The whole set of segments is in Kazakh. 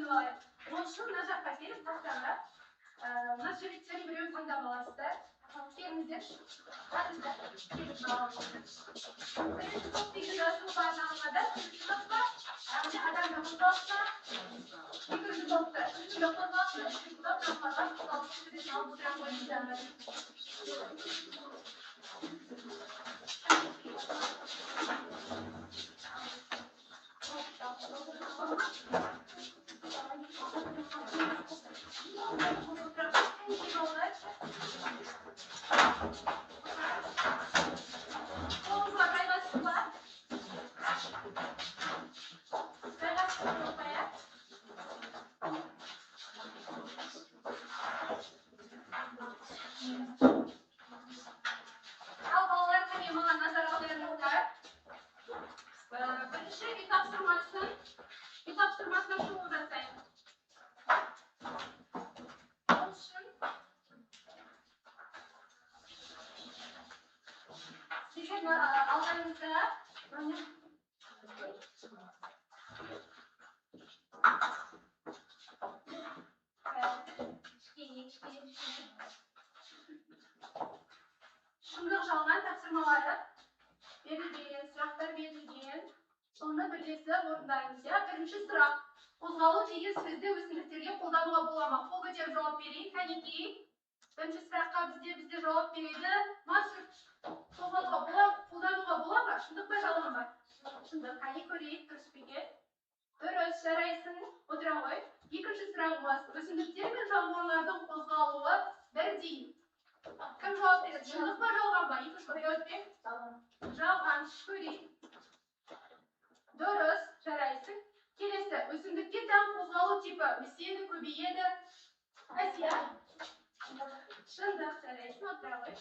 таңдап алайық. Ол үшін мына жаққа келіп тақтаға мына суреттердің біреуін таңдап аласыздар. Келіңіздерші. Келіп бірінші топ деген жазу бар мыналарда. Бірінші топта, яғни адамның қозғалысына, екінші топта өсімдік қозғалысына, үшінші топ жануарлар қозғалысына суретін алып отыра қойыңыздар. Қолыңызға жайғасыз ба? Жайғасыз ба, иә? Ал балалар, қане, маған назар аударыңыздар. Бірінші үй тапсырмасын, үй тапсырмасына шолу жасайық. Ол үшін сіздердің алдарыңызда міне, кішкене, кішкене, кішкене. Шындық жалған тапсырмалары берілген, сұрақтар берілген. Соны бірлесіп орындаймыз, иә? Бірінші сұрақ. Қозғалу деген сөзді өсімдіктерге қолдануға бола ма? Қол көтеріп жауап берейін. Кәнекей. Бірінші сұраққа бізде жауап береді. Мансұр, қозғалуға бола, қолдануға бола ма? Шындық па, жалған ба? Шындық. Қане, көрейік, дұрыс па екен? Дұрыс, жарайсың. Отыра ғой. Екінші сұрағымыз. Өсімдіктер мен жануарлардың қозғалуы бірдей. Кім жауап береді? Шындық па, жалған ба? Екінші Дәуітбек? Жалған. Көрейік. Дұрыс, жарайсың. Келесі, өсімдікке тән қозғалу типі өседі, көбейеді. Әсия? Шындық, жарайсың, отыра ғой.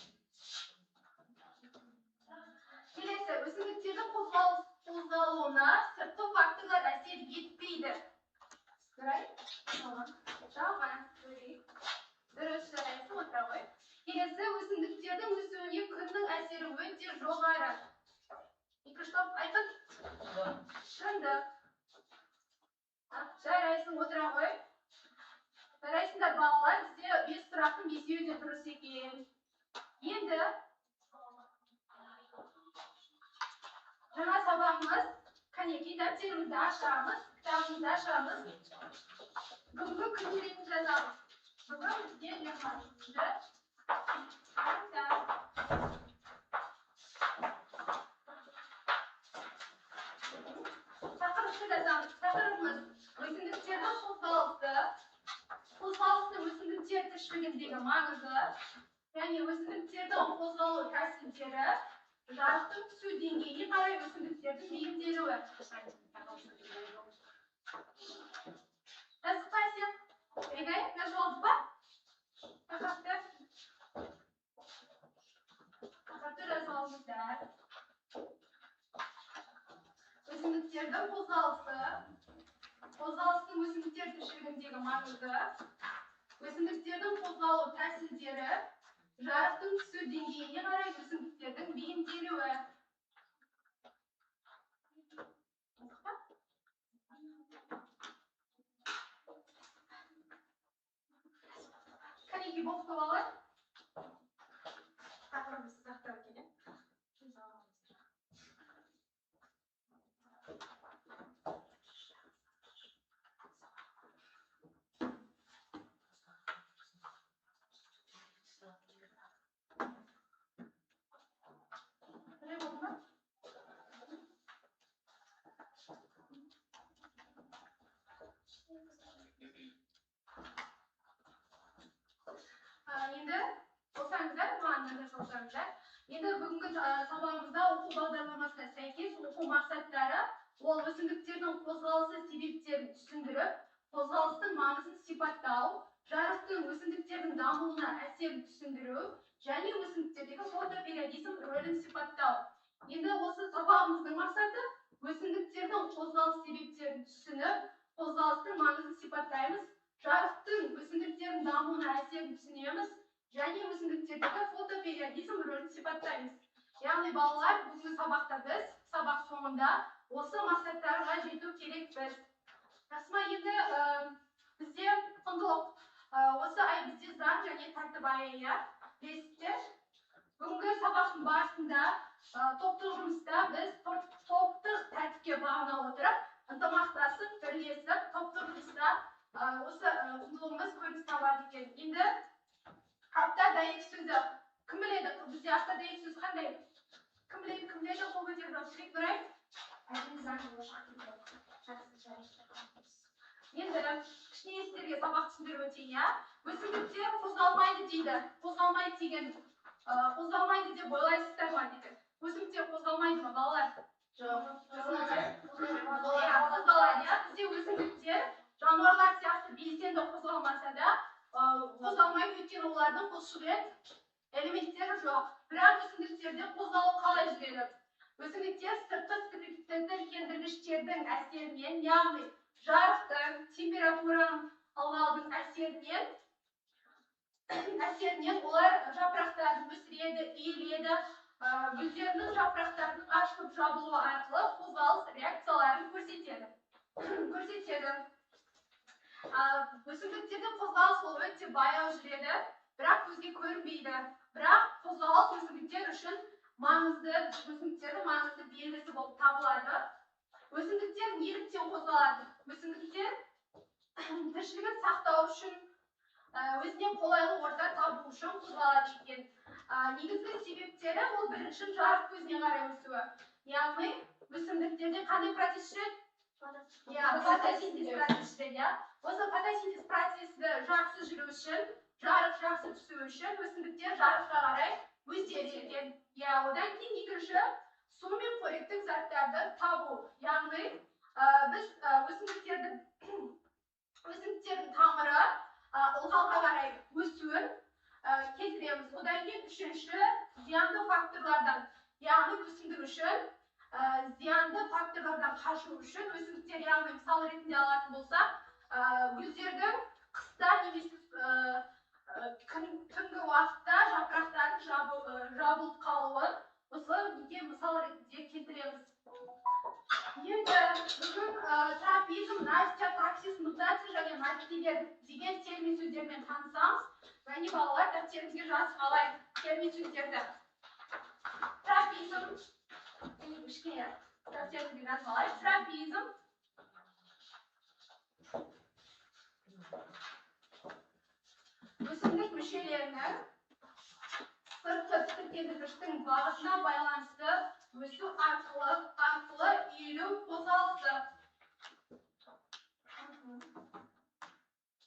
Келесі, өсімдіктердің қозғалуына сыртқы факторлар әсер етпейді. Нұрай? Жалған. Көрейік. Дұрыс, жарайсың, отыра ғой. Келесі, өсімдіктердің өсуіне күннің әсері өте жоғары. Екінші топ, Айқын? Шындық. Жарайсың, отыра ғой. Жарайсыңдар, балалар, бізде 5 сұрақтың 5-еуі де дұрыс екен. Енді жаңа сабағымыз, кәнекей, дәптерімізді ашамыз, кітабымызды ашамыз. Бүгінгі күнделігін жазамыз. Бүгін бізде 20 қаңтар. Тақырыпты жазамыз. Тақырыбымыз өсімдіктердің қозғалысы, қозғалыстың өсімдіктер тіршілігіндегі маңызы және өсімдіктердің қозғалу тәсілдері, жарықтың түсу деңгейіне қарай өсімдіктердің бейімделуі. Жаздық па, Әсем? Егай, жазып алдық па? Тақырыпты? Тақырыпты жазып алыңыздар. Өсімдіктердің қозғалысы, қозғалыстың өсімдіктер тіршілігіндегі маңызы, өсімдіктердің қозғалу тәсілдері, жарықтың түсу деңгейіне қарай өсімдіктердің бейімделуі. Жаздық па? Кәнекей, болып па, балалар? Тақырыбымыз ұзақтау екен, иә? Біле болды ма? Енді болсаңыздар, маған назар салсаңыздар. Енді бүгінгі сабағымызда оқу бағдарламасына сәйкес оқу мақсаттары ол өсімдіктердің қозғалысы себептерін түсіндіріп, қозғалыстың маңызын сипаттау, жарықтың өсімдіктердің дамуына әсерін түсіндіру және өсімдіктердегі фотопериодизм рөлін сипаттау. Енді осы сабағымыздың мақсаты өсімдіктердің қозғалыс себептерін түсініп, қозғалыстың маңызын сипаттаймыз, жарықтың өсімдіктердің дамуына әсерін түсінеміз және өсімдіктердегі фотопериодизм рөлін сипаттаймыз. Яғни балалар, бүгінгі сабақта біз сабақ соңында осы мақсаттарға жету керекпіз. Жақсы ма? Енді бізде құндылық, осы ай бізде заң және тәртіп айы, иә, білесіздер. Бүгінгі сабақтың барысында топтық жұмыста біз топтық тәртіпке бағына отырып, ынтымақтасып, бірлесіп, топтық жұмыста осы құндылығымыз көрініс табады екен. Енді апта дәйек сөзі кім біледі? Бізде апта дәйек сөзі қандай? Кім біледі? Кім біледі? Қол көтеріп жауап Нұрай. Енді кішкене сіздерге сабақ түсіндіріп өтейін, иә. Өсімдіктер қозғалмайды дейді. Қозғалмайды деген, қозғалмайды деп ойлайсыздар ма дейді. Өсімдіктер қозғалмайды ма, балалар? Жоқ. Иә, қозғалады, иә. Бізде өсімдіктер жануарлар сияқты белсенді қозғалмаса да, қозғалмайды, өйткені олардың бұлшықет элементтері жоқ. Бірақ өсімдіктерде қозғалу қалай жүреді? Өсімдіктер сыртқы тітіркендіргіштердің әсерінен, яғни жарықтың, температураның, ылғалдың әсерінен олар жапырақтарын өсіреді, иіледі, гүлдерінің жапырақтарының ашылып жабылуы арқылы қозғалыс реакцияларын көрсетеді. Өсімдіктерде қозғалыс ол өте баяу жүреді, бірақ көзге көрінбейді. Бірақ қозғалыс өсімдіктер үшін маңызды, өсімдіктердің маңызды белгісі болып табылады. Өсімдіктер неліктен қозғалады? Өсімдіктер тіршілігін сақтау үшін, өзіне қолайлы орта табу үшін қозғалады екен. Негізгі себептері ол бірінші жарық көзіне қарай өсуі. Яғни өсімдіктерде қандай процесс жүреді? Иә, фотосинтез процесі жүреді, иә. Осы фотосинтез процесі жақсы жүру үшін, жарық жақсы түсу үшін өсімдіктер жарыққа қарай өседі екен. Иә, одан кейін екінші су мен қоректік заттарды табу. Яғни біз өсімдіктердің тамыры ылғалға қарай өсуін келтіреміз. Одан кейін үшінші зиянды факторлардан, яғни өсімдік үшін зиянды факторлардан қашу үшін өсімдіктер, яғни мысал ретінде алатын болсақ, гүлдердің қыста немесе түнгі уақытта жапырақтарын жабылып қалуын осы неге мысал ретінде келтіреміз. Енді бүгін тропизм, настия, таксис, нутация және настилер деген термин сөздермен танысамыз. Және балалар дәптерімізге жазып алайық термин сөздерді. Тропизм, кішкене дәптерімізге жазып алайық. Тропизм, өсімдік мүшелерінің сыртқы тітіркендіргіштің бағытына байланысты өсу арқылы иілу қозғалысы.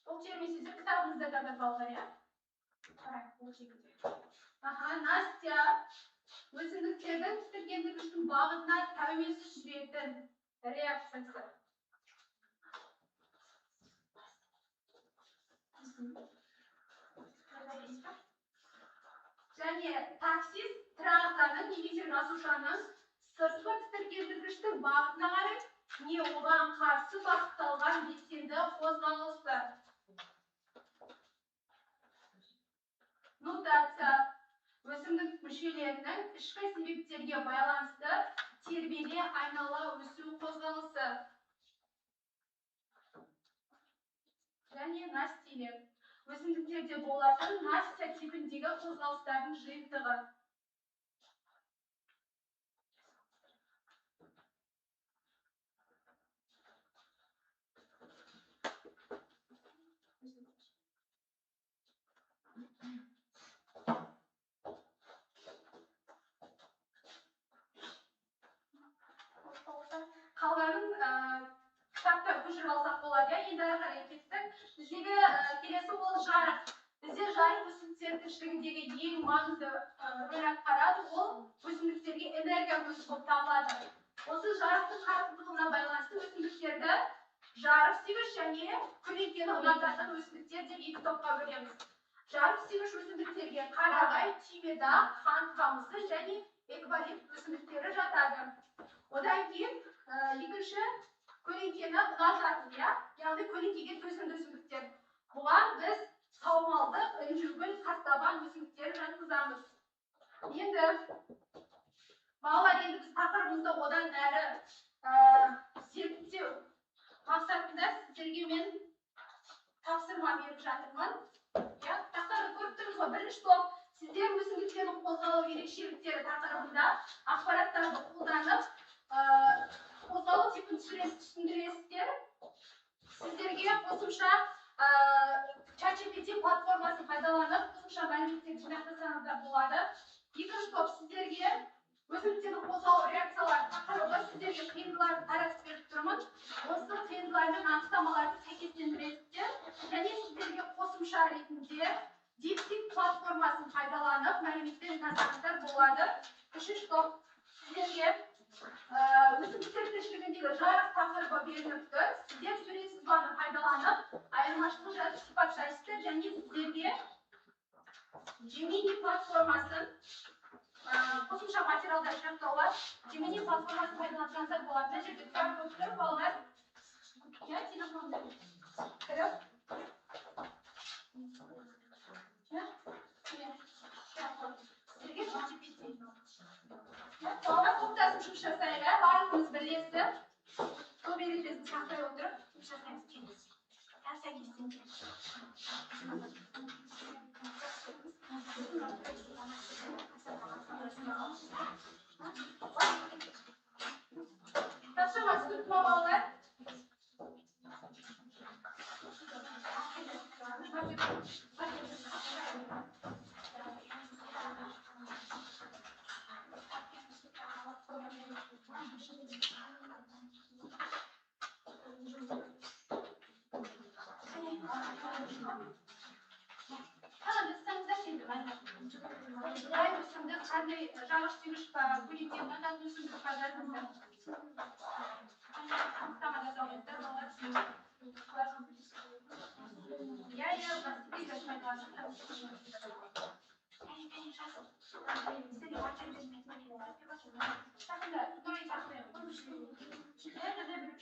Бұл термин сөздер кітабыңызда да бар, балалар, иә? Қарайық, бұл жерде. Аха, Настя, өсімдіктердің тітіркендіргіштің бағытына тәуелсіз жүретін реакциясы. Және таксис тірі ағзаның немесе жасушаның сыртқы тітіркендіргіштің бағытына қарай не оған қарсы бағытталған белсенді қозғалысы. Нутация өсімдік мүшелерінің ішкі себептерге байланысты тербеле айнала өсу қозғалысы. Және настилер өсімдіктерде болатын настия типіндегі қозғалыстардың жиынтығы. Қалғанын кітапта көшіріп алсақ болады, иә. Енді ары қарай кеттік. Біздегі келесі ол жарық. Бізде жарық өсімдіктер тіршілігіндегі ең маңызды рөл атқарады. Ол өсімдіктерге энергия көзі болып табылады. Осы жарықтың қарқындылығына байланысты өсімдіктерді жарық сүйгіш және көлеңкені ұнататын өсімдіктер деп екі топқа бөлеміз. Жарық сүйгіш өсімдіктерге қарағай, түймедақ, қант қамысы және эвкалипт өсімдіктері жатады. Одан кейін екінші көлеңкені ұнататын, иә, яғни көлеңкеге төзімді өсімдіктер. Бұған біз саумалдық, інжугүл, қастабан өсімдіктерін жатқызамыз. Енді балалар, енді біз тақырыбымызды одан әрі зерттеу мақсатында сіздерге мен тапсырма беріп жатырмын. Иә, тақтаны көріп тұрмыз ғой. Бірінші топ, сіздер өсімдіктердің қозғалу ерекшеліктері тақырыбында ақпараттарды қолданып, қозғалу типін түсіндіресіздер. Сіздерге қосымша ChatGPT платформасын пайдаланып, қосымша мәліметтерді жинақтасаңыздар болады. Екінші топ, сіздерге өсімдіктердің қозғалу реакциялары тақырыбы, сіздерге қиындыларды таратып беріп тұрмын. Осы қиындылар мен анықтамаларды сәйкестендіресіздер. Және сіздерге қосымша ретінде DeepSeek платформасын пайдаланып, мәліметтер жинасаңыздар болады. Үшінші топ, сіздерге өсімдіктер тіршілігіндегі жарық тақырыбы беріліп тұр. Сіздер сурет сызбаны пайдаланып, айырмашылық жазып сипаттайсыздар. Және сіздерге Gemini платформасын қосымша материалдар жинақтауға Gemini платформасын пайдалансаңыздар болады. Мына жерде QR код тұр, балалар. Иә, телефонды кіріп. Иә, міне, QR код. Сіздерге ChatGPT. Иә, балалар, топтасып жұмыс жасайық, иә, барлығымыз бірлесіп, топ ережесін сақтай отырып жұмыс жасаймыз. Келіңіз. Сәйкестендіріп. Тапсырма түсінікті ма, балалар? Қай өсімдік қандай жарық сүйгіш көлеңке ұнататын өсімдік па, жазыңыздар. Анықтама жаза алыңыздар, балалар. Иә, иә, стратегия пайдаланып. Кәне, кәне, жаз. Жақында, ной жақында. Иә, жаза беріңіз.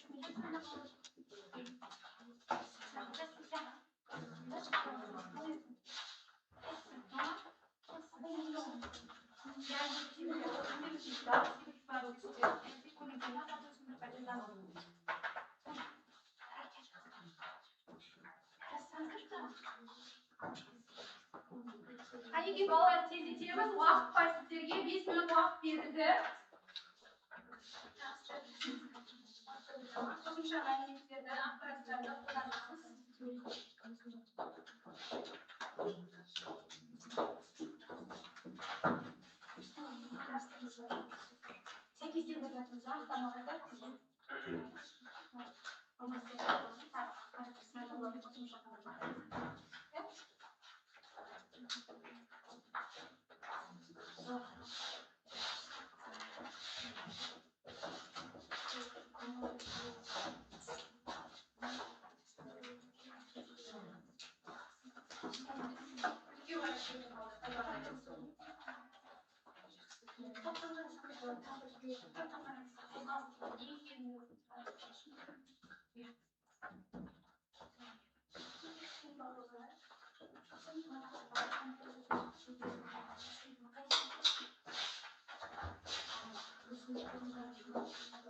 Қанекей, балалар, тездетеміз. Уақыт бар сіздерге, 5 минут уақыт берілді. Қосымша мәліметтерді, ақпараттарды қолданамыз. Сәйкестендіріп жатырмыз анықтамаларды.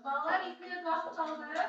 Балалар, 2 минут уақыт қалды.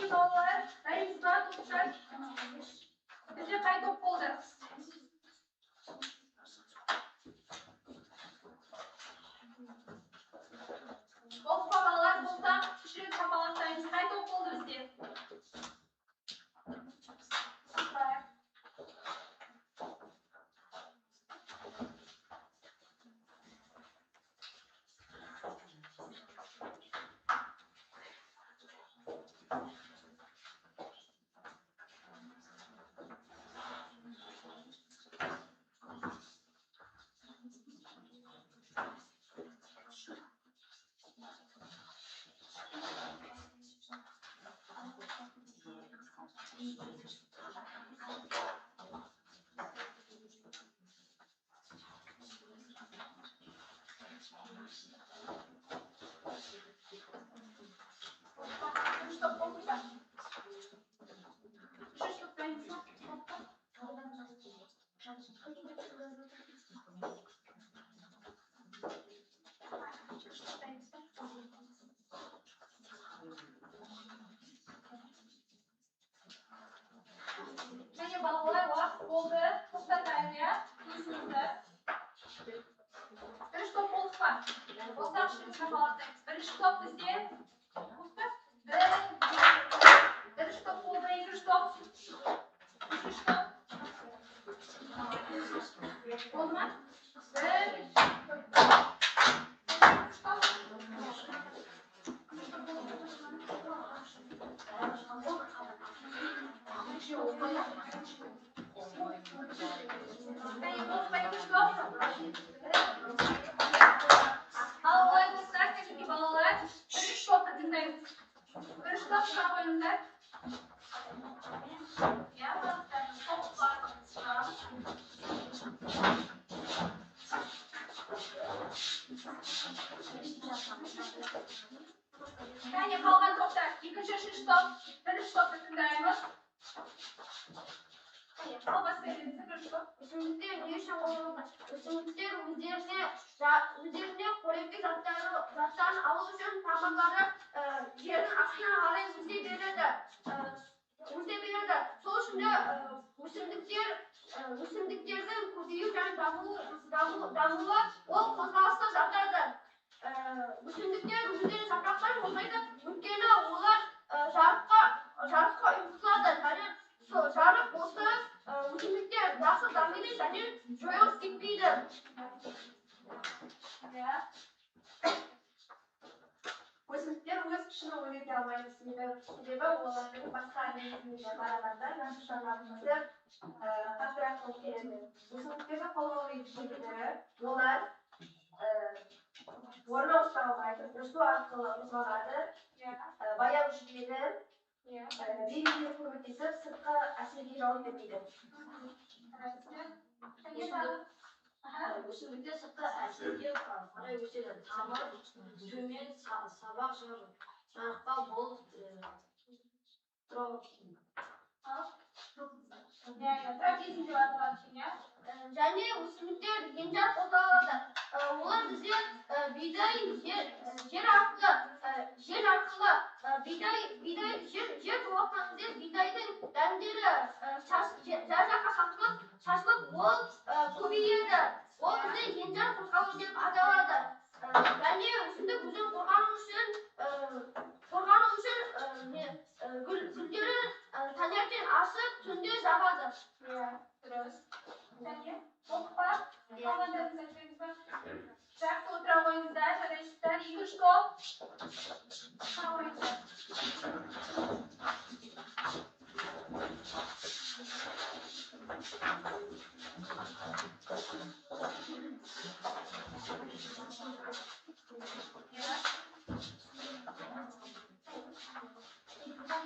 Кәнекей, балалар, дайынсыз ба, топтар? Бізде қай топ болды? Болды па, балалар? Болса, үш рет шапалақтаймыз. Қай топ болды бізде? Супер. Үш топ болды ба? Үшінші топ дайынсыз ба? Үшінші топ дайынсыз ба? Және, балалар, уақыт болды, тоқтатайық, иә, жұмысымызды. Бірінші топ болдық па? Болсақ, үш рет шапалақтаймыз. Бірінші топ бізде болды па? Бір, екі, бірінші топ болды. Екінші топ, үшінші топ болды ма? Бір, үшінші топ, үшінші топ болды. Кәне, болды ма екінші топ? Ал олай болса, кәнекей, балалар, бірінші топты тыңдаймыз. Бірінші топ, шыға қойыңыздар. Иә, барлықтарыңыз топ барлығыңыз шығамыз. Кәне, қалған топтар, екінші, үшінші топ, бірінші топты тыңдаймыз. Кәне, ал бастай беріңіздер, бірінші топ. Өсімдіктер не үшін қозғалады? Өсімдіктер өздеріне қоректік заттарын алу үшін тамырлары жердің астына қарай өсе береді. Өсе береді. Сол үшін де өсімдіктердің көбею және дамуы ол қозғалыста жатады. Өсімдіктер өздерінің жапырақтарын қозғайды, өйткені олар жарыққа ұмтылады және сол жарық болса, өсімдіктер жақсы дамиды және жойылып кетпейді. Иә. Өсімдіктер өз күшін өзгерте алмайды, себебі олардың басқа организмдерге қарағанда жасушаларымызы қаттырақ болып келеді. Өсімдіктердің қозғалу ерекшеліктері: олар орын ауыстыра алмайды, өсу арқылы қозғалады, баяу жүреді, белгілер көмектесіп, сыртқы әсерге жауап бермейді. Жарайсыздар. Және тағы? Аха. Өсімдіктер сыртқы әсерге қарай өседі. Тамыр төмен, сабақ жарыққа бол Ал. Иә, тропизм деп аталады екен, иә. Және өсімдіктер енжар қозғалады. Олар бізде бидай жер арқылы бидай жер толған кезде бидайдың дәндері жан жаққа шашылып, ол көбейеді. Ол бізде енжар қозғалу деп аталады. Және өсімдік өзін қорғану үшін гүлдерін таңертең ашып, түнде жабады. Иә, дұрыс. Және болдық па? Қалғандарыңыз айтпаймыз ба? Жақсы, отыра қойыңыздар, жарайсыздар. Екінші топ. Шыға қойыңыздар. Иә.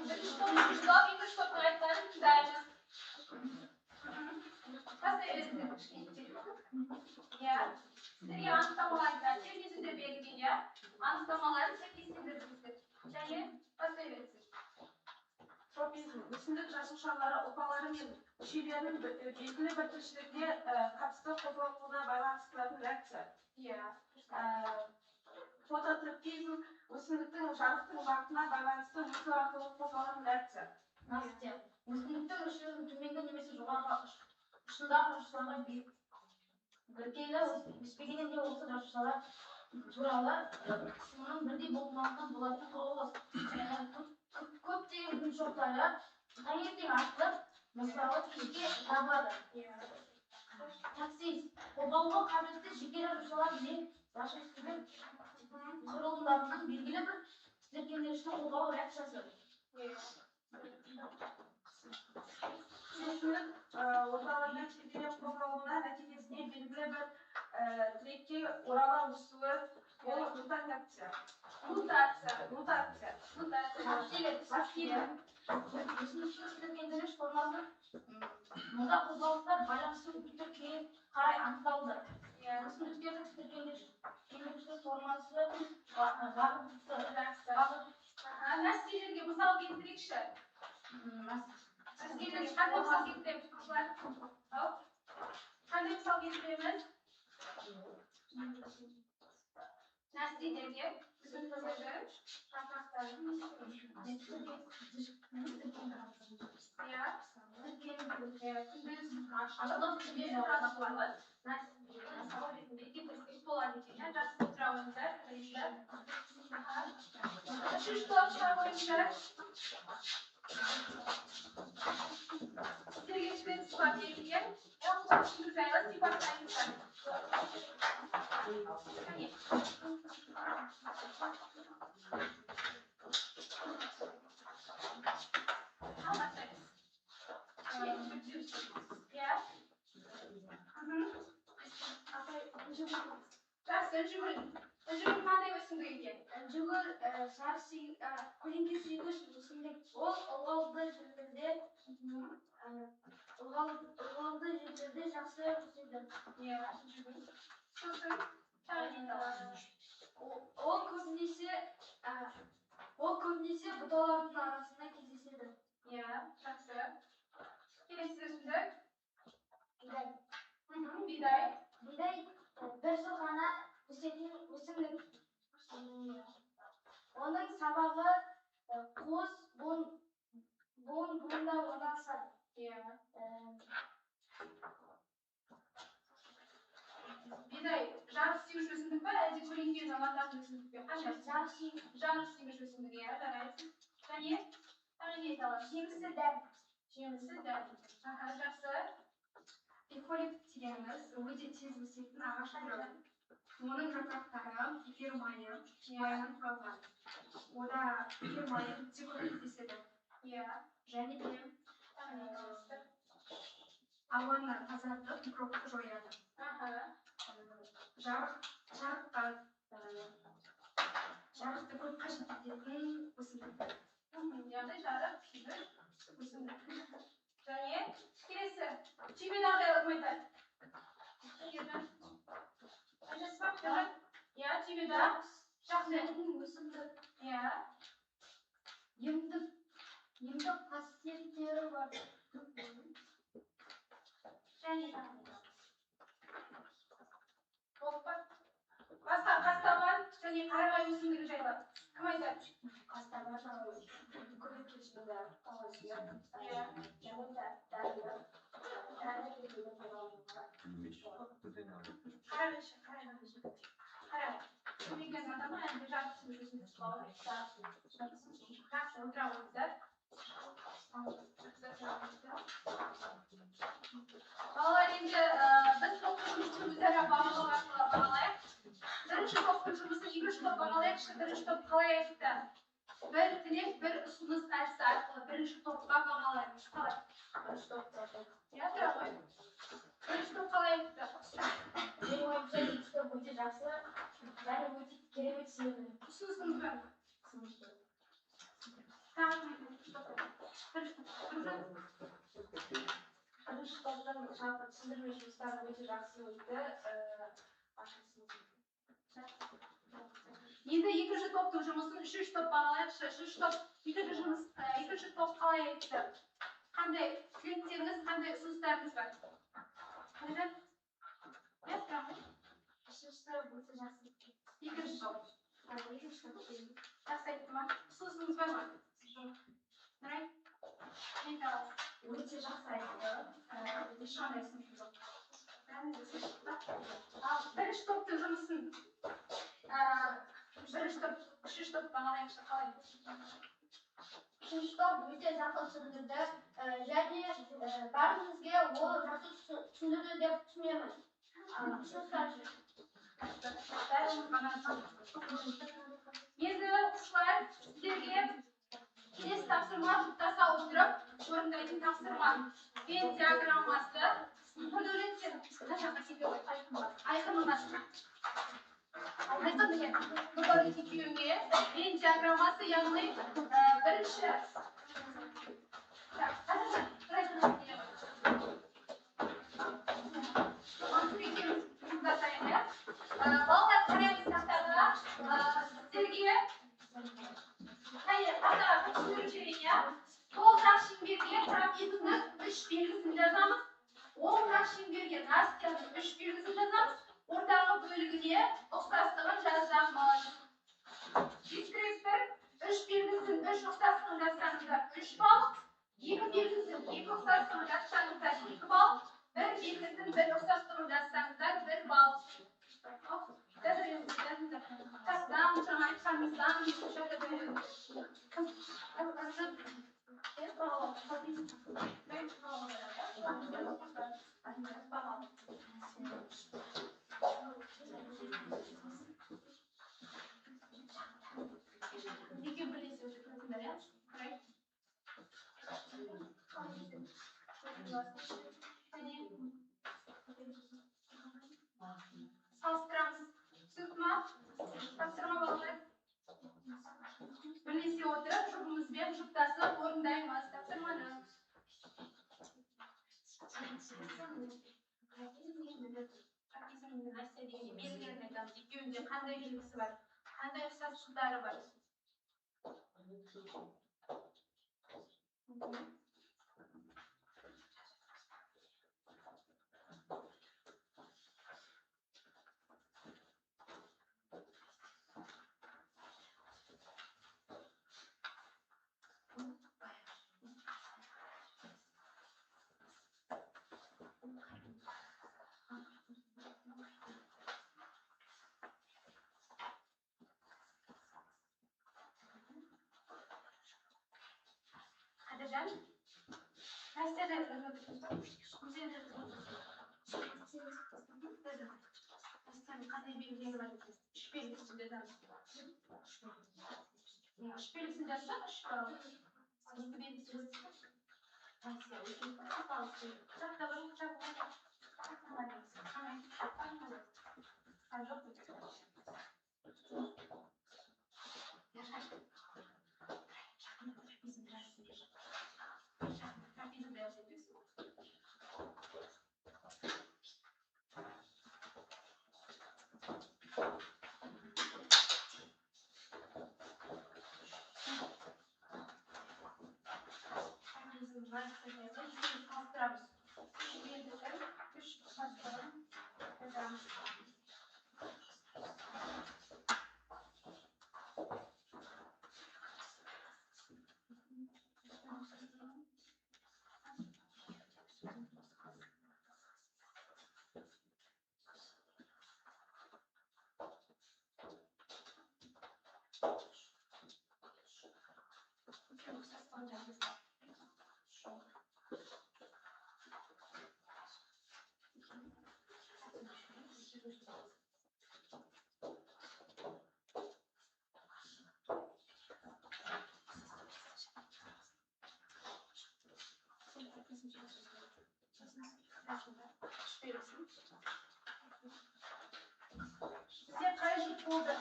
Бірінші топ, екінші топ, екінші топтың айтқанын тыңдаймыз. Бастай беріңіздер. Иә. Сіздерге анықтамалар айтады. Терме сөздер берілген, иә? Анықтамаларын сәйкестендіріңіздер. Және бастай беріңіздер. Тропизм: өсімдік жасушалары ұлпалары мен мүшелерінің белгілі бір тіршілікке қатысты қозғалуына байланыстыратын реакция. Фототропизм өсімдіктің жарықтың бағытына байланысты өсу арқылы қозғалатын реакция. Настя. Өсімдіктің ұшының төменгі немесе жоғарғы ұшындағы жасушаларға біркелкі өспегенде не осы жасушалар туралы қысымының бірдей болмауынан болатын құбылыс. Көптеген гүл шоқтары таңертең ашылып, мысалы, кешке жабылады. Таксис қозғалуға қабілетті жеке жасушалар мен жасушалар құрылымдарының белгілі бір тітіркендіргіштің қозғалу реакциясы. Өсімдік орталарында шекелеп қозғалуына нәтижесінде белгілі бір тірекке орала өсуі, ол мутация. Мутация. Мутация. Мутация. Мәселе. Өсімдіктің тітіркендіргіш формасы мұнда қозғалыстар байланысты нүктеге қарай анықталды. Өсімдіктердің тітіркендіргіш формасы бағытты. Жақсы. Нәрселерге мысал келтірейікші. Нәрселерге қандай мысал келтіреміз, оқушылар? Ау? Қандай мысал келтіреміз? Нәрселерге өсімдіктердің жапырақтарын. Иә. Күндіз ашылып, түнде жабылады. Мысал ретінде келтірсек болады екен. Иә, жақсы, отыра қойыңыздар. Үшінші топ, шыға қойыңыздар. Сіздерге жіберіп сұрақ берілген. Өсімдік жайлы сипаттаңыздар. Кәне. Ал, бастаймыз. Иә. Жақсы, інжігүл. Інжігүл қандай өсімдік екен? Інжігүл көлеңке сүйгіш өсімдік. Ол ылғалды жерлерде жақсы өседі. Иә, інжігүл. Сосын тағы не айтасыз? Ол көбінесе бұталардың арасында кездеседі. Иә, жақсы. Келесі өсімдік? Бидай. Бидай. Бидай бір жыл ғана өсетін өсімдік. Оның сабағы қос буын буында орналасады. Иә. Бидай жарық сүйгіш өсімдік па, әлде көлеңкені ұнататын өсімдік пе? Қандай? Жарық сүйгіш өсімдік, иә, жарайсыз. Және тағы не айта аласыз? Жемісі дән. Жемісі дән. Аха, жақсы. Эвкалипт дегеніміз өте тез өсетін ағаш түрі. Оның жапырақтары эфир майынан құралған. Ода эфир майы өте көп кездеседі. Иә. Және де Тағы не айтасыздар? ауаны тазартып, микробты жояды. Аха. Жарықты көп қажет ететін өсімдік. Яғни жарық сүйгіш өсімдік. Және келесі түймедақ жайлы кім айтады? Ержан. Айтасыз ба? Ержан? Иә, түймедақ. Жақсы. Өсімдік. Иә. Емдік қасиеттері бар. Және тағы не бар? Болды па? Басқа қастабан және қарағай өсімдігі жайлы кім айтады? Қастабан көлеңкесінде өседі. Иә. Және дәрілік ретінде пайдаланылады. Қарағайшы, қарағай. Қарағай. Көлеңкені ұната ма, әлде жарық сүйгіш өсімдік па? Жақсы, отыра қойыңыздар. Балалар, енді біз топтың жұмысын өзара бағалау арқылы бағалайық. Бірінші топтың жұмысын екінші топ бағалайықшы. Бірінші топ қалай айтты? Бір тілек, бір ұсыныс әдісі арқылы бірінші топқа бағалаймыз. Қалай? Бірінші топ. Иә, тұра ғой. Бірінші топ қалай айтты? Менің ойымша, екінші топ өте жақсы және өте керемет түсіндірді. Ұсынысыңыз бар ма? Тағы кім айтады? Бірінші топ. Бірінші. Бірінші топтың жалпы түсіндірме жұмыстары өте жақсы өтті. Енді екінші топтың жұмысын үшінші топ бағалайықшы. Үшінші топ екінші жұмыс, екінші топ қалай айтты? Қандай тілектеріңіз, қандай ұсыныстарыңыз бар? Қайрат? Иә, тұра ғой. Үшінші топ өте жақсы. Екінші топ. Екінші топ. Жақсы айтты ма? Ұсынысыңыз бар ма? Жоқ. Нұрай? Мен аласыз. Өте жақсы айтты. Ешқандай ұсынысым жоқ. Ал бірінші топтың жұмысын, бірінші топ, үшінші топ бағалайықшы, қалай? Үшінші топ өте жақсы түсіндірді және бәрімізге ол жақсы түсіндірді деп түсінемін. Ұсыныстар. Бәріміз ғана. Енді, оқушылар, сіздерге келесі тапсырма: жұптаса отырып орындайтын тапсырма. Венн диаграммасы. Нұрдәулет, сен мына жаққа келе ғой. Айқынның қасына. Айқын деген Нұрдәулет екеуіңе Венн диаграммасы, яғни бірінші. Так, Қадыржан, Нұрайжан, келе ғой. Мансұр екеуміз жұптасайық, иә. Балалар, қараймыз тақтаға. Сіздерге қане, тақтаға түсіндіріп жіберейін, иә. Сол жақ шеңберге трапезінің үш белгісін жазамыз, оң жақ шеңберге Настяның үш белгісін жазамыз, ортаңғы бөлігіне ұқсастығын жазамыз. Дескриптор: үш белгісін, үш ұқсастығын жазсаңыздар, 3 балл, екі белгісін, екі ұқсастығын жазсаңыздар, 2 балл, бір белгісін, бір ұқсастығын жазсаңыздар, 1 балл. Жазыңыздар. Тастан жаңа айтқанымыздан. Кім? Бірінші бағалау. Екеуі бірлесе отырыңдар, иә? Қарай. Және салыстырамыз. Түсінікті ма тапсырма, балалар? Бірлесе отырып, жұбымызбен жұптасып орындаймыз тапсырманы. Трапезм мен Настя деген белгілерін айтамыз. Екеуінде қандай белгісі бар, қандай ұқсастықтары бар? Қадыржан, Настя жазып отырсыз ба? Сен жазып отырсың. Настяның қандай белгілері бар екен? Үш белгісін жазамыз. Үш белгісін жазсақ, 3 балл. Екі белгісін жазсақ, Настя өте балл. Кітапта бар, кітап бар. А, жоқ. Ержан, жақында трапезм жазсын. Жақында трапезм жазып өтесің. Трапезм Настя жазып, екеуін салыстырамыз. Үш белгісін, үш ұқсастығын жазамыз. Екеуінің ұқсастығын жазыңыздар. Үш белгісін. Бізде қай жұп болды?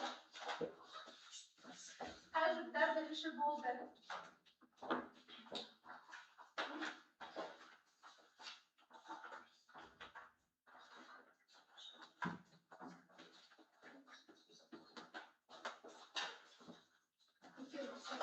Қай жұптар бірінші болды? Екеуі ұқсас.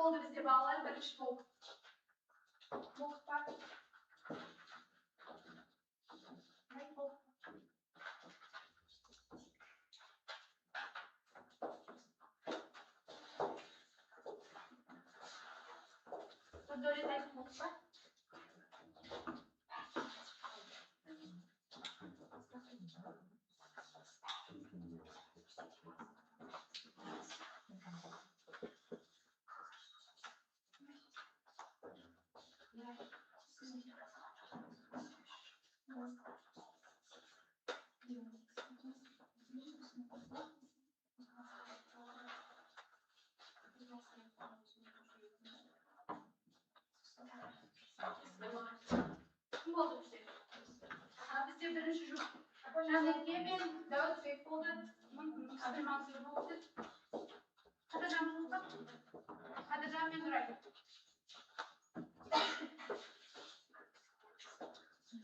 Болды бізде балалар бірінші болып? Болдық па? Нұрдәулет, Айқын, болдық па? Кім болды бізде? Бізде бірінші жұп Жанерке мен Дәуітбек болды. Әбілмансұр болды. Қадыржан болды па? Қадыржан мен Нұрай.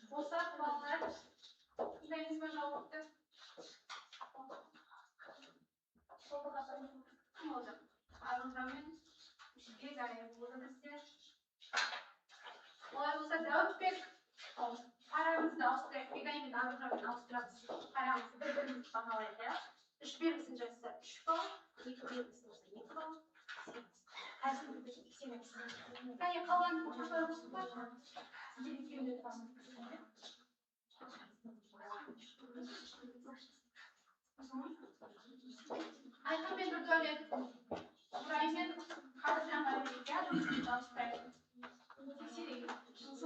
Болса, балалар, тыңдаймыз ба жауапты? Кім болды? Аружан мен Бегай болды бізде. Олай болса, Дәуітбек, парамызды ауыстырайық. Бегай мен Аружанмен ауыстырамыз. Парамызды бір бірімізді бағалайық, иә. Үш белгісін жазса, 3 балл, екі белгісін болса, 2 балл. Тексереміз. Кәне, қалған оқушылар болсын ба? Сіздер екеуіне. Айқын мен Нұрдәулет, Нұрай мен Қадыржанға берейік, иә, дауысты ауыстырайық. Тексерейік. Тексерейік.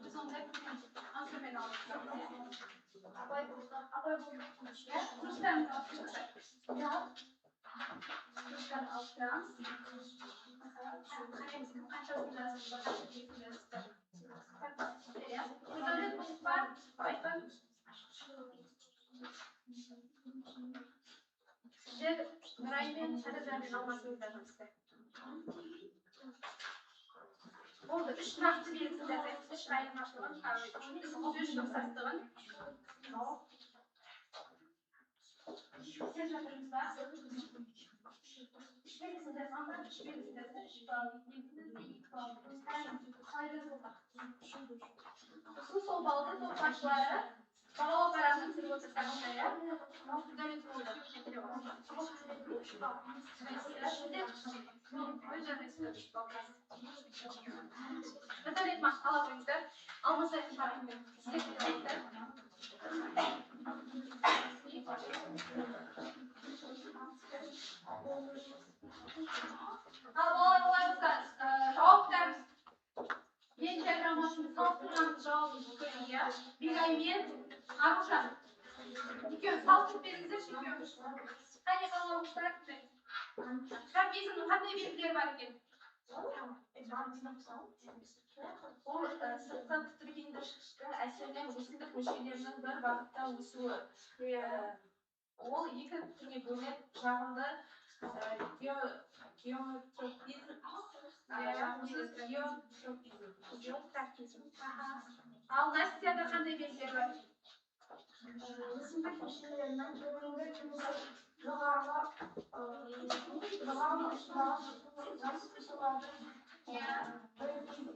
Біз онда Ансурмен ауыстырамыз. Абай болды, абай болды. Иә, дұрыстарыңызды ауыстырыңыздар. Дұрыстарын ауыстырамыз. Қараймыз, кім қаншасын жазды, қанша белгісін жазды. Иә, Нұрдәулет болдық па? Айқын? Сіздер Нұрай мен Қадыржанмен алмасыңыздар жұмысты. Болды, үш нақты белгісін жазайық. Үш айырмашылығын, үш ұқсастығын. Тексеріп жатырмыз ба? Үш белгісін жазған ба? Үш белгісін жазса, 3 балл, екі белгісін жазса, 2 балл. Қараңыз, қалай жазылған? Сосын сол баллды топ басшылары бағалау парағына түсіріп отырсаңыздар, иә? Нұрдәулет болды. 3 балл. Сіздер өз жағдайсыздар, 3 балл. Нұрдәулет, маған ала қойыңыздар. Алмасайын парағымен сіздер де алыңыздар. Ал балалар, олай болса, жауаптарымыз Венн диаграммасын салыстырған жауабымыз көрейік, иә. Бегай мен Аружан. Екеуін салыстырып беріңіздерші, екеуін. Қане, қалауыңыздар. Тропизмнің қандай белгілері бар екен? Ол сыртқы тітіркендіргіштің әсерінен өсімдік мүшелерінің бір бағытта өсуі. Ол екі түрге бөлінеді: жағымды геотропизм, жағымсыз геотропизм. Ал Настяда қандай белгілер бар? Өсімдік мүшелерінің төменгі немесе жоғарғы ұштағы жасушалардың біркелкі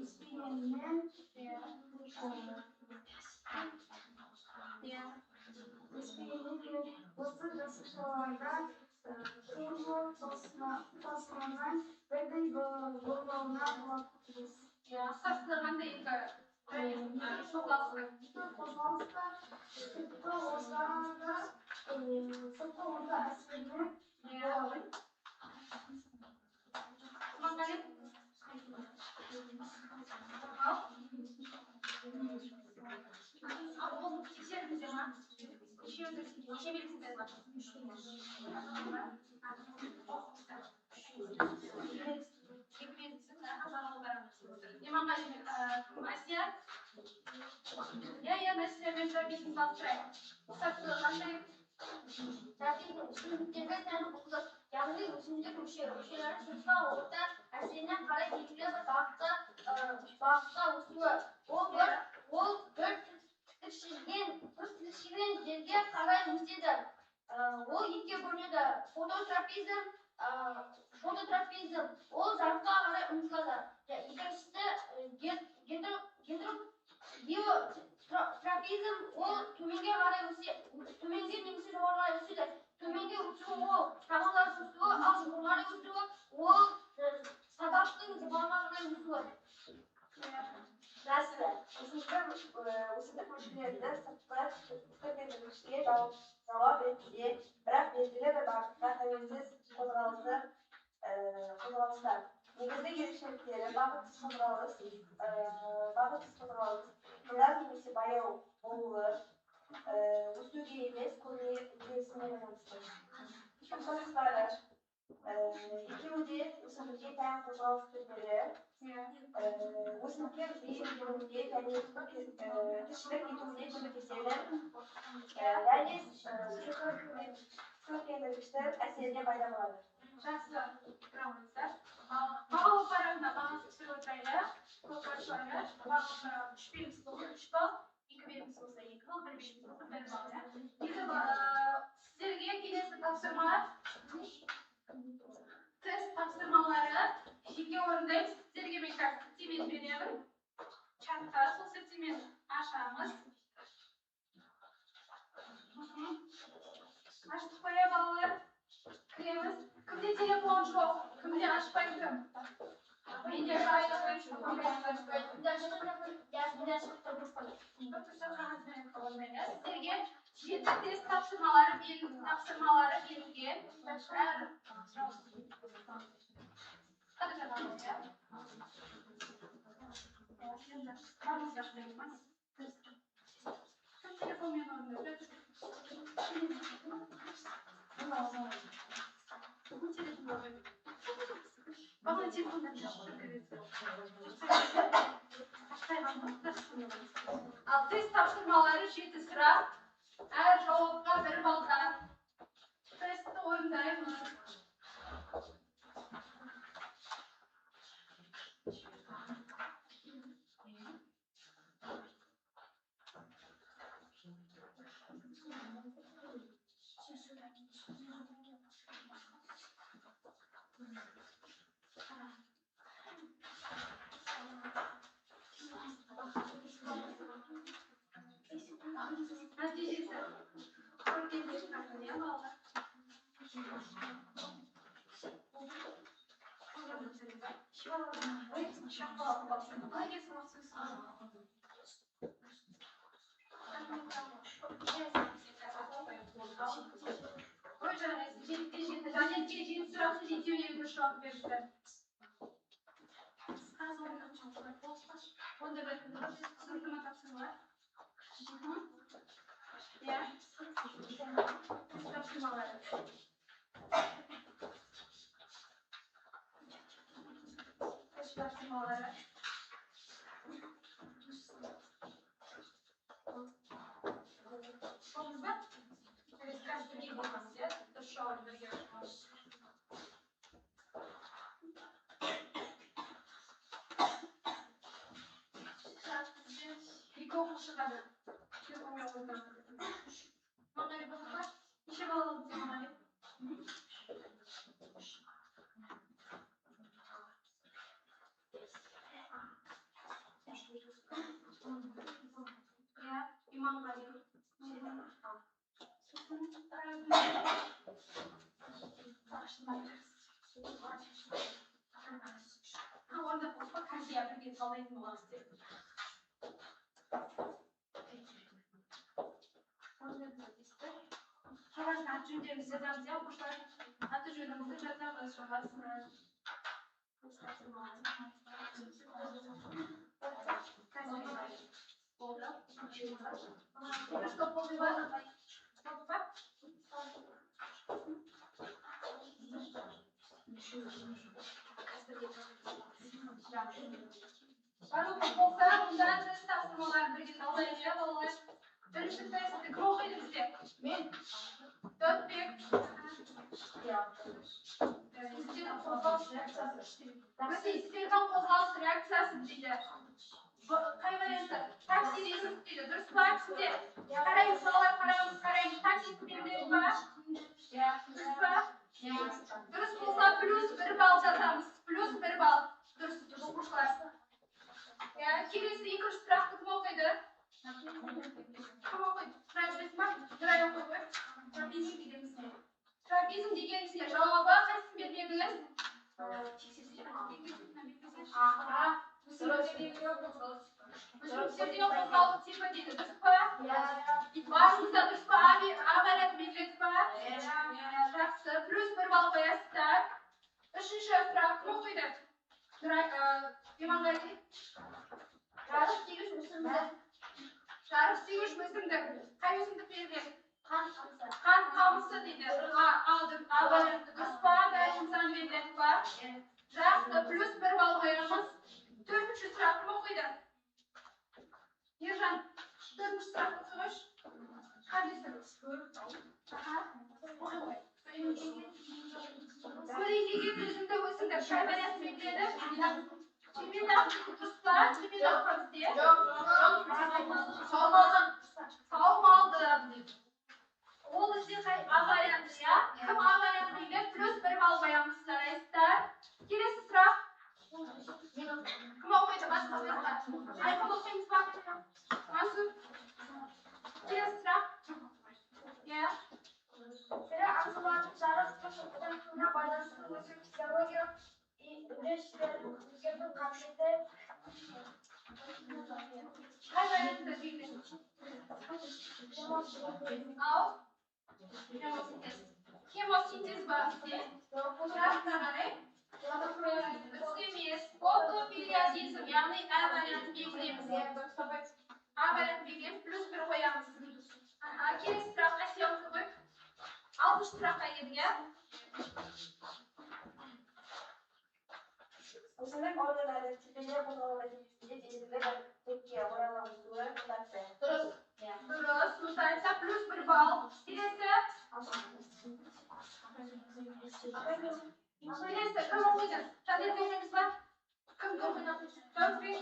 өспегенінен өспегеннен осы жасушаларда тургор тосуының бірдей болмауына болады. Иә, ұқсастығы қандай екі қозғалыстың? Екі қозғалыста сыртқы орта әсерінен болады. Құрманғали? Ал? Ал, ол тексердіңіздер ма? Нешеуді, неше белгісін жазған? Екі белгісін, бағалау парағына. Иманғали мен кім, Әсия? Иә, Настя мен тропизм салыстырайық. Ұқсастығы қандай? Тропизм өсімдіктерге тән Яғни өсімдік мүшелері сыртқы орта әсеріне қарай белгілі бір бағытқа өсуі. Ол бір түтікшеден жерге қарай өседі. Ол екіге бөлінеді. Фототропизм ол жарыққа қарай ұмтылады. Екіншісі геотропизм, ол төменге қарай төменге немесе жоғары қарай өседі. Төменге өсуі ол тамырлардың өсуі, ал жоғары өсуі ол сабақтың жоғары қарай өсуі. Жақсы. Өсімдік мүшелерінің сыртқы түркендіргішке жауап ретінде, бірақ белгілі бір бағытқа тәуелсіз қозғалыста. Негізгі ерекшеліктері бағытсыз қозғалыс, жылдам немесе баяу болуы, өсуге емес, көбіне өзгерісіне байланысты. Ұқсастықтары: екеуі де өсімдікке тән қозғалыс түрлері. Өсімдіктер бейімделуге және тіршілік етуіне көмектеседі. Және көркемдігіштің әсерінен пайда болады. Жақсы, тұрамыздар. Бағалы парағына бағасы түсіріп отырайық. Көпбаршыларға бағалы парағы 3 белгісі болса 3 балл, 2 белгісі болса 2 балл, 1 белгісі болса 1 балл. Енді сіздерге келесі тапсырма, тест тапсырмалары жеке орындаймыз. Сіздерге мен қазір сілтеме жіберемін. Чатқа сол сілтемені ашамыз. Аштық қоя балалар. Кіреміз. Кімде телефон жоқ, кімде ашпай кім? Менде сіздерге 7 тест тапсырмалары берілген. Кім телефонмен орындайды? Бағана телефондан Ал тест тапсырмалары 7 сұрақ. Әр жауапқа 1 балдан. Тестті орындаймыз. Нәтижесі көркемдік иә, балалар. Ой, жарайсың. Жетіде жеті. Жанетке 7 сұрақты жетеуіне дұрыс жауап берді. Онда бәлкім түсінікті ма тапсырмалар? Иә. Тапсырмалары. Тест тапсырмалары. Болдыңыз ба? Қазір бірге болмас, иә? Дұрыс жауап бірге болмас. Екі оқушы ғана. Телефонмен орындап. Маңғали болдың ба? Неше балл алдың сен, Маңғали? Иә, Иманғали. Орындап болдық па? Қазір иә, бірге талдайтын боламыз деп. Қағаздың аты жөндерімізді жазамыз, иә, оқушылар? Аты жөнімізді жазамыз, жоғарысына. Болды. Дұрыс болды ма? Болды ба? Барлығы болса, онда тест тапсырмаларын бірге талдайық, иә, балалар? Бірінші тестті кім оқиды бізде? Мен. Дәуітбек. Өсімдіктердің қозғалыс реакциясы. Өсімдіктердің қозғалыс реакциясы дейді. Қай варианты? Таксизм дейді. Дұрыс па? Сізде қараймыз, балалар, қараймыз, қараймыз. Таксизм белгіледі па? Дұрыс па? Дұрыс болса, плюс 1 балл жазамыз. Плюс 1 балл. Дұрыс, оқушылар. Иә, келесі екінші сұрақты кім оқиды? Кім оқиды? Нұрай оқисың ба? Нұрай оқи ғой. Тропизм дегеніміз не? Тропизм дегеніміз не? Жауабы қайсысын белгіледіңіз? Аха. Өсімдіктердегі қозғалу типі дейді. Дұрыс па? Барыңызда дұрыс па? А вариантын белгіледік па? Жақсы. Плюс 1 балл қоясыздар. Үшінші сұрақ кім оқиды? Нұрай, Иманғали. Жарық сүйгіш өсімдік. Жарық сүйгіш өсімдік. Қай өсімдік белгіледі? Қант қамысы. Қант қамысы дейді. А, алдым. А варианты дұрыс па? Бәріміз белгіледік па? Жақсы. Плюс 1 балл қоямыз. Төртінші сұрақ кім оқиды? Ержан, төртінші сұрақты оқи қойшы. Қандай сұрақ? Аха, оқи ғой. Көлеңкеге төзімді өсімдік. Қай вариантын белгіледі? Чемендақ дұрыс па? Чемендақ па бізде? Саумалды. Ол бізде қай А варианты, иә? Кім А вариантын белгіледі? Плюс 1 балл қоямыз, жарайсыздар. Келесі сұрақ. Кім оқиды? Басқа, басқа. Айқын оқимыз ба? Мансұр. Келесі сұрақ. Иә. Тірі ағзалардың жарық жарқылына байланысты өсу физиологиялық үдерістерін өзгерту қабілеті. Қай вариантты белгіледі? Ау? Хемосинтез. Хемосинтез ба бізде? Сұрағына қарай. Дұрыс емес. Фотопериодизм, яғни А вариантын белгілейміз. А вариантын белгілейміз, плюс 1 қоямыз. Аха, келесі сұрақ Әсия оқи ғой. Алтыншы сұраққа келдік, иә? Өсімдік органдары тебелер қозғалу нәтижесінде белгілі бір текке орала өсуі мутация. Дұрыс. Дұрыс. Мутация плюс 1 балл. Келесі. Келесі кім оқиды? Жанерке оқимыз ба? Кім оқиды? Жауапбек.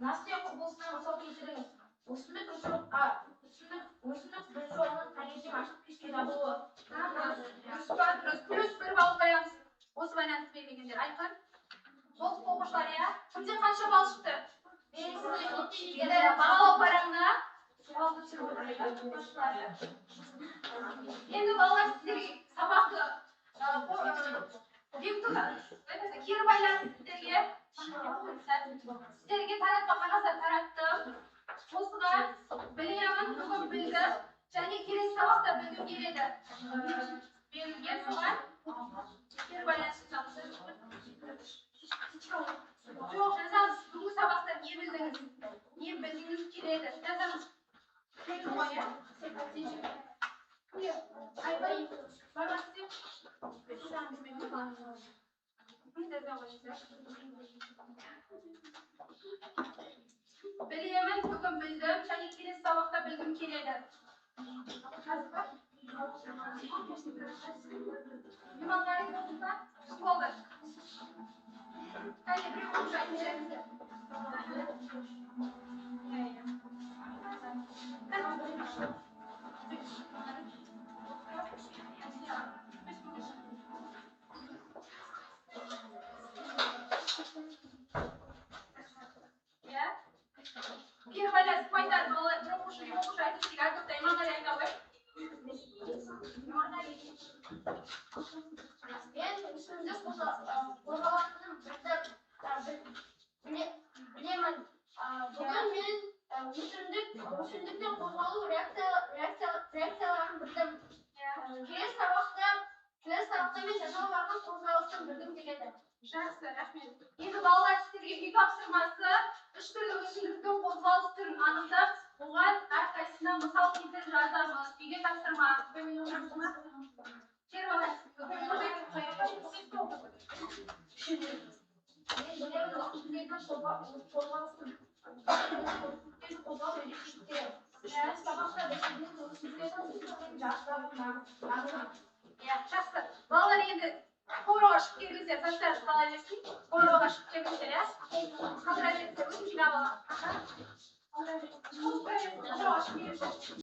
Настрой құбылысына мысал келтіріңіз. Өсімдік өсімдік бір шоғының таңертең ашып кешке жабылуы. Аха, дұрыс па? Дұрыс. Плюс 1 балл қоямыз. Осы вариантты белгілегендер. Айқын. Болды оқушылар, иә? Кімде қанша балл шықты? Енді бағалау парағына баллды түсіріп отырайық. Енді балалар, сіздерге сабақты кері байланыс сіздерге таратпа қағаздар тараттым. Осыған білемін, бүгін білдім және келесі сабақта білгім келеді. Берілген соған кері байланыс жасамыз. Жоқ, жазамыз. Бүгінгі сабақта не білдіңіз? Не білгіңіз келеді? Жазамыз. Көрдіңіз ғой, иә? Кімге? Айбай, баба сізде? Білемін, бүгін білдім және келесі сабақта білгім келеді. Иманғали оқыдың ба? Кім болды? Кәне, біреу оқып айтып жіберіңіздер. Иә? Кері байланыс кім айтады? Балалар, бір оқушы, екі оқушы айтып жіберейік. Әр топта Иманғали айта ғой. Иманғали. Мен өсімдік қозғалысының білемін. Бүгін мен өсімдіктің қозғалу реакцияларын білдім. Келесі сабақта мен жануарлардың қозғалысын білгім келеді. Жақсы, рахмет. Енді балалар, сіздерге үй тапсырмасы үш түрлі өсімдіктің қозғалыс түрін анықтап, оған әрқайсысына мысал келтіріп жазамыз. Үйге тапсырма. Кері байланыс. Мен білемін, өсімдіктердің қозғалысын қозғалу ерекшеліктері. Үшінші сабақта өсімдіктердің жапырағын. Иә, жақсы. Балалар, енді қорауға шығып келіңіздер, заттарыңыз қала берсін. Қорауға шығып келіңіздер, иә. Қалдыра беріңіздер, өзім жинап аламын. Аха. Қорауға шығып келіңіздер.